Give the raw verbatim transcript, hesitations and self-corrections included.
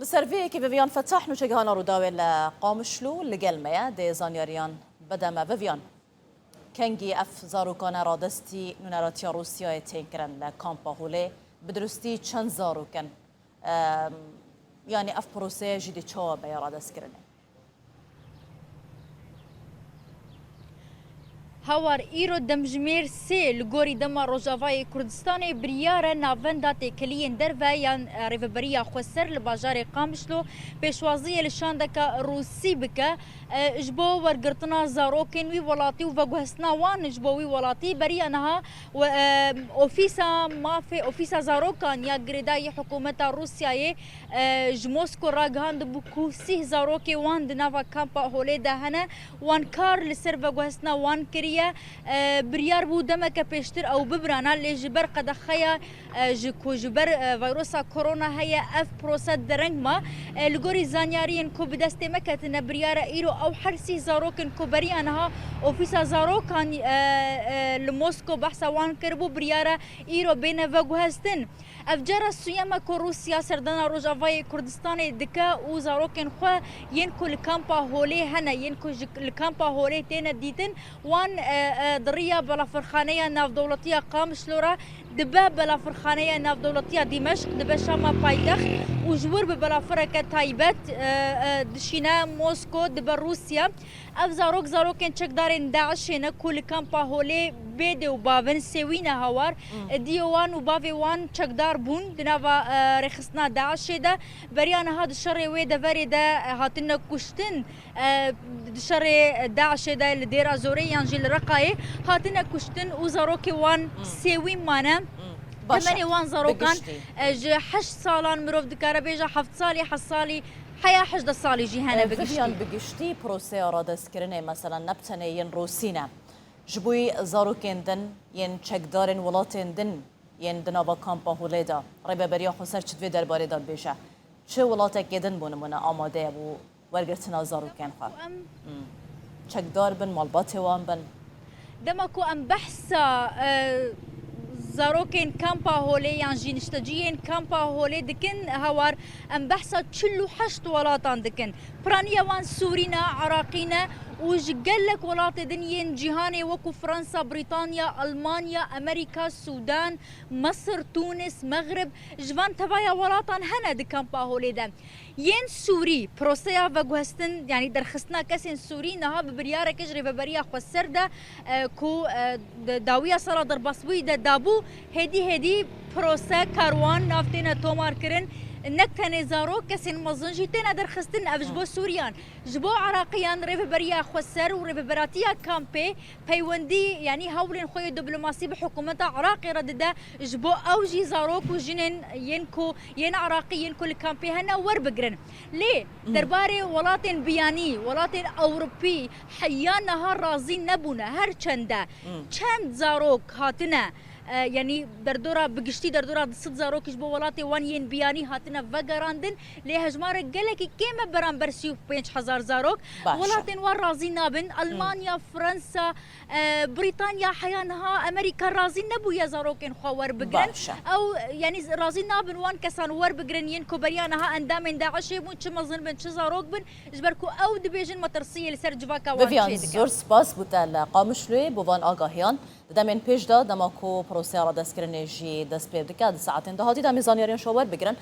Ser vê yekê Vivian Fetah, nûçegihana Rûdawê li Qamişlo li gel me ye, dê zanyariyan bide me. Vivian, kengî ev zarokane radestî nûneratiya Rûsyayê tên kirin li kampa Holê? Bi dirustî çend zarok in? Em, yanî ev proseye jî dê çawa beye radestkirinê? Hawar îro demjimêr sê li gorî dema Rojavayê Kurdistanê biryar e navenda têkiliyên derve yan, e, Rêveberiya Xweser li bajarê Qamişlo pêşwaziyê li şandeke Rûsî bike, e, ji bo wergirtina zarokên wî welatî û veguhestina wan ji bo wî welatî. Beriya niha we, e, Ofîsa Mafê, Ofîsa Zarokan ya girêdayî hikûmeta Rûsyayê e, ji Mosko ragihandibû ku sîh zarokê wan di nava kampa Holê de hene. Wan kar li ser veguhestina wan kiriye. E, biryar bû demeke pêştir ew bibirana, lê ji ber qedexeya, e, ji ku ji ber, e, vayrosa korona heye, ev prose dereng ma. E, li gorî zanyariyên ku bi destê me ketine, biryar e îro ew her sîh zarok in ku beriya niha Ofîsa Zarokan, e, e, li Mosko behsa wan kiribû, biryar e îro bêne veguhestin. Ev cara suyem e ku Rûsya serdana Rojavayê Kurdistanê dike û zarokên xwe yên ku li kampa Holê hene, yên ku ji, li kampa Holê têne dîtin, wan, e, e, di riya balafirxaneya navdewletî ya Qamişlo re dibe balafirxaneya navdewletî ya Dîmeşq, dibe Şama paytext û ji wir bi balafireke taybet, e, e, dişîne Mosko, dibe Rûsya. Ev zarok, zarokên çekdarên DAIŞê ne ku li kampa Holê bê dê û bav in, sêwî ne Hawar. Hmm. Diyê wan û bavê wan çekdar bûn di nava, e, rêxistina DAIŞê de. Beriya niha di şerê wê deverê de, e, hatine kuştin, e, di şerê DAIŞê de li Dêra Zorê yan jî li Reqayê hatine kuştin û zarokê wan Hmm. sêwî mane. Hmm. Baş e. Temenê wan zarokan, Bi giştî. e, ji heşt salan mirov dikare bêje heft salî, heft salî, heya hejdeh salî jî hene bi giştî. Vivian, bi giştî proseya radestkirinê, mesela ne bi tenê yên Rûsî ne. Ji bo zarokên din, yên çekdarên welatên din, yên di nava kampa Holê de, Rêveberiya Xweser çi di vê derbarê de dibêje? Çi welatekê din, bo nimûne, amade ye bo wergirtina zarokên xwe? Em Hmm. Çekdar bin, malbatê wan bin? Dema ku em behsa, e, zarokên kampa Holê yan jî nişteciyên kampa Holê dikin, Hawar, em behsa çil û heşt welatan dikin. Piraniya wan Sûrî ne, Iraqî ne û ji gelek welatê din yên cîhanê wekû Fransa, Brîtanya, Almanya, Amerîka, Sûdan, Misir, Tûnis, Mexrib, ji van tevaya welatan hene di kampa Holê de. Yên Sûrî, proseya veguhestin, yanî derxistina kesên Sûrî niha bi biryareke ji Rêveberiya Xweser de, e, ku, e, di dawiya sala derbasbûyî de dabû, hêdî hêdî prose, karwan nav têne tomarkirin. Nek tenê zarok, kesên mezin jî têne derxistin. Ev ji bo Hı. Sûriyan, ji bo Iraqiyan Rêveberiya Xweser û rêveberatiya kampê peywendî, yanî hewlên xwe yê diplomasî bi hikûmeta Iraqê re dide, ji bo ew jî zarok û jinên yên ku yên Iraqî yên ku li kampê hene werbigirin. Lê Hmm. derbarê welatên biyanî, welatên Ewropî heya niha razî nebûne. Her çende Hmm. çend zarok hatine, e, yanî derdora, bi giştî derdora du sed zarok ji bo welatê wan yên biyanî hatine vegerandin. Lê hejmarek gelekî kêm e beramber sî û pênc hezar zarok. Baş e. Welatên wan razî nabin. Hmm. Almanya, Fransa, e, Brîtanya, heya niha Amerîka razî nebûye zarokên xwe werbigirin. Baş e. Ew, yanî razî nabin wan kesan werbigirin yên ku beriya niha endamên DAIŞê bûn, çi mezin bin, çi zarok bin, ji ber ku ew dibêjin metirsiyê li ser civaka wan Vivian, çêdike. Zor spas bo te li Qamişloyê bo van agahiyan. Di demên pêş de, dema ku proseya radestkirinê jî dest pê dike, di saetên dahatî de em ê zanyariyan ji we werbigirin.